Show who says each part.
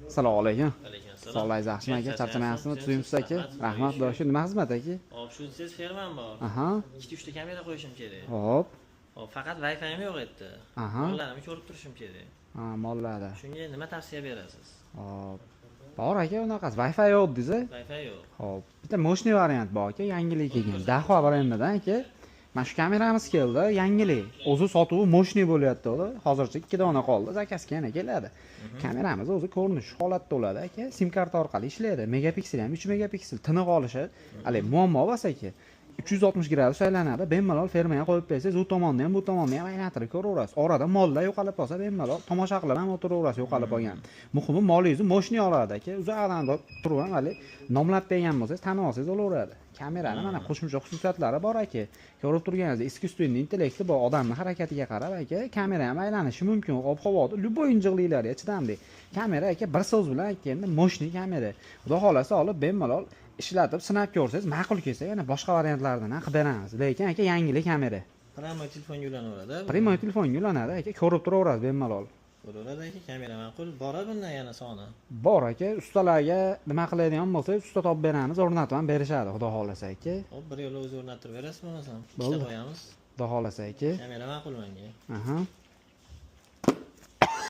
Speaker 1: Assalomu alaykum.
Speaker 2: Alaykum assalom.
Speaker 1: Sog'ligingiz yaxshimi, aka? Charchamayapsizmi? Tuzukmisiz, aka? Rahmat, xudoga shukr. Nima xizmat, aka?
Speaker 2: Hop, shu siz fermam bor. Ikkita, uchta kamera qo'yishim kerak. Hop, faqat Wi-Fi'm yo'q edi. Mollarimni ko'rib turishim kerak.
Speaker 1: Ha, mollarda.
Speaker 2: Shunga nima tavsiya berasiz?
Speaker 1: Hop. Bor, aka, unaqasi. Wi-Fi yo'q dedingiz?
Speaker 2: Wi-Fi yo'q.
Speaker 1: Hop. Bitta мощный variant bor, aka, yangilik kelgan. Dahua brendidan, aka. Mana shu kameramiz keldi, yangilik. O'zi sotuvi мощный bo'lyapti o'zi. Hozircha 2 dona qoldi, заказ ga yana keladi. Kameramiz o'zi ko'rinishi holatda bo'ladi, aka. SIM karta orqali ishlaydi. Megapiksel ham 3 megapiksel, tiniq olishi hali muammo emas, aka. 360 gradus aylanadi. Bemalol fermaga qo'yib bersangiz, u tomonni ham, bu tomonni ham aylantirib ko'raverasiz. Orada mollar yo'qolib qolsa, bemalol tomosha qilib ham o'tiraverasiz yo'qolib qolgan. Muhimi, molingizni мощный oladi, aka. Uzoqdan turib ham hali nomlab bergan bo'lsangiz, tanib olsangiz bo'laveradi. Kamerani mana qo'shimcha xususiyatlari bor, aka. Ko'rib turganingizdek, искусственный intellekti bor, odamning harakatiga qarab, aka, kamera ham aylanishi mumkin. Ob-havoda любой injiqliklarga chidamli. Kamera, aka, bir so'z bilan aytganda, мощный kamera. Xudo xolasa, olib bemalol ishlatib, sinab ko'rsangiz, ma'qul kelsa, yana boshqa variantlardan ham qilib beramiz. Lekin, aka, yangilik kamera.
Speaker 2: Прямо telefonga ulanaveradi.
Speaker 1: Прямой telefonga ulanadi, aka, ko'rib turaverasiz bemalol.
Speaker 2: Ko'raveradi, aka, kamera ma'qul. Bor bundan yana soni?
Speaker 1: Bor, aka, ustalarga nima qiladigan bo'lsak, usta topib beramiz, o'rnatib ham berishadi, xudo xolasa, aka.
Speaker 2: Hop, bir yo'la o'zi o'rnattirib berasiz bo'lmasam.
Speaker 1: Bo'ldi.
Speaker 2: Ikkita qo'yamiz.
Speaker 1: Xudo xolasa, aka.
Speaker 2: Kamera ma'qul menga.
Speaker 1: Aha.